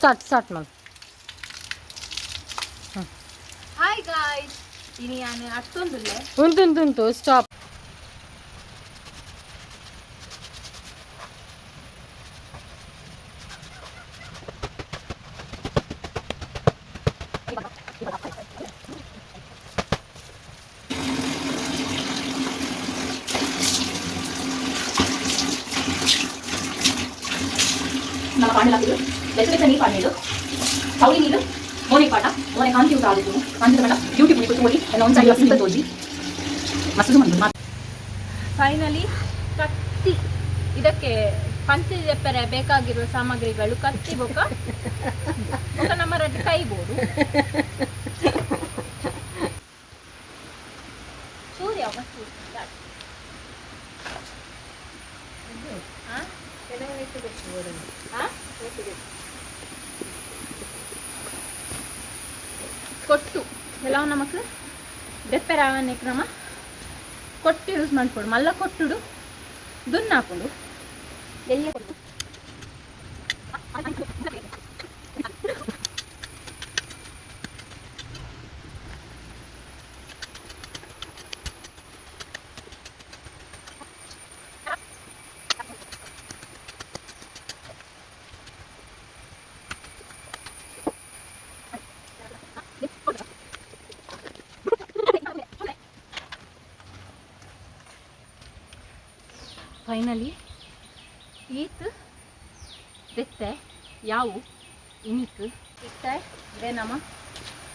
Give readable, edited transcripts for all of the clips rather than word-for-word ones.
Start start ಮಲ್. Hi guys, ಇನಿ ಯಾನು ಅತ್ತೊಂದುಲ್ಲೆ. ಉಂಟು ಉಂಟು ಉಂಟು, ಸ್ಟಾಪ್. ನಮ್ಮ ಪಾಂಡಲಾಕಿದು ಬೆಚ್ಚ ಬೆಚ್ಚ ನೀರು ಪಾಡ್ನೇದು ಚೌಳಿ ನೀರು ಮೋನೆ ಪಾಟ ಮೋನೆ ಕಾಂತಿ ಊಟ ಆದಿತ್ತು ಕಾಂತಿ ಮಟ ಯೂಟ್ಯೂಬ್ ನೀವು ತೋರಿ ಎಲ್ಲ ಒಂದು ಸೈಡ್ ಸಿಂಪಲ್ ತೋಜಿ ಮಸ್ತ್ ಮಂದು. ಫೈನಲಿ ಕತ್ತಿ, ಇದಕ್ಕೆ ಪಂತಿ ದೆಪ್ಪರೆ ಬೇಕಾಗಿರುವ ಸಾಮಗ್ರಿಗಳು ಕತ್ತಿ ಬೊಕ್ಕ ಬೊಕ್ಕ ನಮ್ಮ ರಡ್ಡು ಕೈ ಬೋಡು. ಸೂರ್ಯ ಮಸ್ತ್. ಆ? ಆ? ಕೊಟ್ಟು ಕೆಲವು ನಮಕ್ ದೆಪ್ಪರೆ ಅವನೇ ಕ್ರಮ ಕೊಟ್ಟು ಯೂಸ್ ಮಾಡ್ಕೊಡು ಮಲ್ಲ ಕೊಟ್ಟುಡು ದುನ್ನ ಹಾಕೊಂಡು ಎಲ್ಲಿ ಕೊಟ್ಟು. ಫೈನಲಿ ಈತ್ ದೆತ್ತೆ ಯಾವು ಇನಿಕ್ ಇತ್ತೆ ಇದೇ ನಮ್ಮ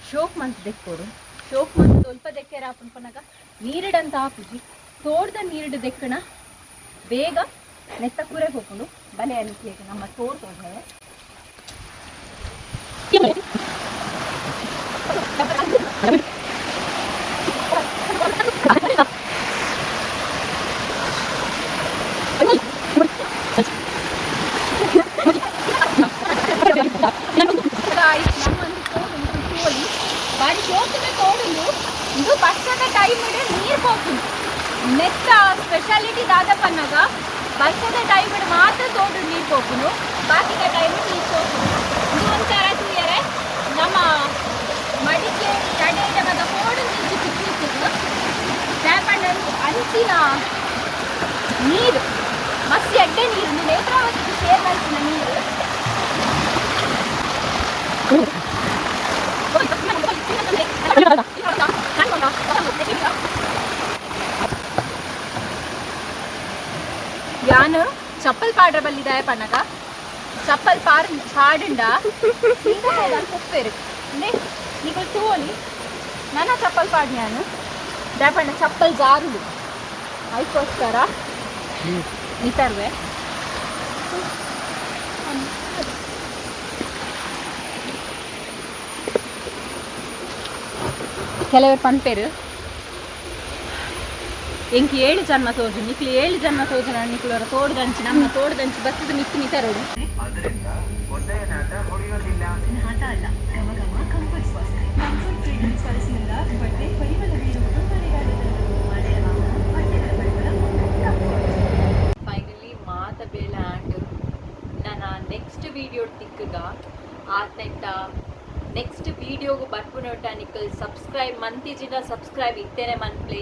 ಶೋಕ್ ಮಂತ್ ದೆಕ್ಕೋಡು. ಶೋಕ್ ಮಂತ್ ಸ್ವಲ್ಪ ದೆಕ್ಕೆರ ಪುನಗ ನೀರಿಡಂತ ಹಾಕುಜಿ. ತೋಡ್ದ ನೀರಿಡು ದೆಕ್ಕಣ ಬೇಗ ನೆತ್ತ ಕೂರೆ ಹೋಗ್ಕೊಂಡು ಬಲೆ ಅನಿಕೆ ನಮ್ಮ ತೋಡ್ ತೋಡ್ರೆ. ನಮ್ಮೊಂದು ತೋಡು ತೋಳಿ ಬಾರಿ ಶೋಕದ ತೋಡುಂಡು. ಇದು ಬರ್ಸದ ಟೈಮ್ ನೀರು ಪೋಪುಂಡು. ನೆತ್ತ ಸ್ಪೆಷಾಲಿಟಿ ದಾದ ಪನ್ನಗ ಬರ್ಸದ ಟೈಮ್ ಮಾತ್ರ ತೋಡು ನೀರು ಪೋಪುಂಡು, ಬಾಕಿದ ಟೈಮ್ ನೀರು ಪೋಪುಂಡು. ಇದು ಒಂಥರ ತೂಯರೆ ನಮ್ಮ ಮಡಿಕೆ ಕಡೆ ಮತ್ತ ಕೋಡು ನಿಂಚಿ ತಿಕ್ಕಿತ್ತು ದಾಪಂಡ ಅಂಚಿನ ನೀರು ಮಸ್ತ್ ಎಡ್ಡೆ ನೀರು. ನೇತ್ರಾವತಿಗೆ ಸೇರ್ ಮಲ್ಪಿನ ನೀರು. ಯಾನು ಚಪ್ಪಲ್ ಪಾಡ್ರ ಬಲ್ಲಿದಾಯ ಪನ್ನಗ ಚಪ್ಪಲ್ ಪಾರ್ ಪಾಡುಂಡ ಕುಪ್ಪೇರು ನಿಕುಲು ತೂವೊಲಿ ನನ್ನ ಚಪ್ಪಲ್ ಪಾಡ್ ಯಾನು ದಾಯಪಂಡ ಚಪ್ಪಲ್ ಜಾರುಡು, ಅದಕ್ಕೋಸ್ಕರ ಮಿತರ್ವೆ. ಕೆಲವರು ಪನ್ಪೇರು ಎಂಕ್ ಏಳು ಜನ್ಮ ತೋಜು ನಿಕ್ಲು ಏಳು ಜನ್ಮ ತೋಜುನ ನಿಕ್ಲು ತೋಡ್ದಂಚಿ ನಮ್ಮ ತೋಡ್ದಂಚಿ ಬತ್ತದ ಮಿತ್ತು ಮಿತರೋಡು. ಅದರಿಂದ ಒದ್ದೆಯ ಹೊಡೆಯೋದಿಲ್ಲ. ನಾಟ ಅಲ್ಲ, ಘಮ ಘಮ ಕಂಫರ್ಟ್ ವಾಸನೆ. ಕಂಫರ್ಟ್ ಫ್ರೇಗ್ರೆನ್ಸ್ ವಾಸನೆಯಿಂದ ಬಟ್ಟೆ ಪರಿಮಳ ಬೀರುವುದು ಮಳೆಗಾಲದಲ್ಲಿ ಮಳೆಯ ಬಟ್ಟೆಗಳ ಪರಿಮಳ ಕಂಫರ್ಟ್. ಫೈನಲಿ ಮಾತ ಬೇಲೆ ಆ್ಯಂಡ್ ನನ್ನ ನೆಕ್ಸ್ಟ್ ವೀಡಿಯೋ ತಿಕ್ಕಗ ಆತ್ನೆಟ್ಟ ನೆಕ್ಸ್ಟ್ ವೀಡಿಯೋಗು ಬರ್ಪುನೊಟ್ಟ ನಿಕಲ್ ಸಬ್ಸ್ಕ್ರೈಬ್ ಮಂತಿಜಿನ ಸಬ್ಸ್ಕ್ರೈಬ್ ಇತ್ತೇನೆ ಮನ್ಪ್ಲೆ,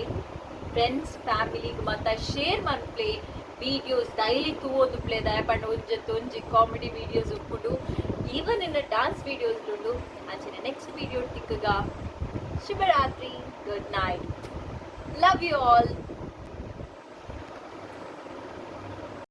ಫ್ರೆಂಡ್ಸ್ ಫ್ಯಾಮಿಲಿಗೆ ಮತ್ತು ಶೇರ್ ಮನ್ಪ್ಲೆ. ವೀಡಿಯೋಸ್ ಡೈಲಿ ತೂವೊಂದು ಪ್ಲೇ ದಯಪಂಡ ಒಂಜತ್ತು ಒಂಜಿ ಕಾಮಿಡಿ ವೀಡಿಯೋಸ್ ಉಪ್ಪುಂಡು, ಈವನ್ ಇನ್ ಡಾನ್ಸ್ ವೀಡಿಯೋಸ್ ಉಂಡು. ಅಂಚನೆ ನೆಕ್ಸ್ಟ್ ವೀಡಿಯೋ ತಿಕ್ಕಗ. ಶುಭರಾತ್ರಿ, good night, love you all.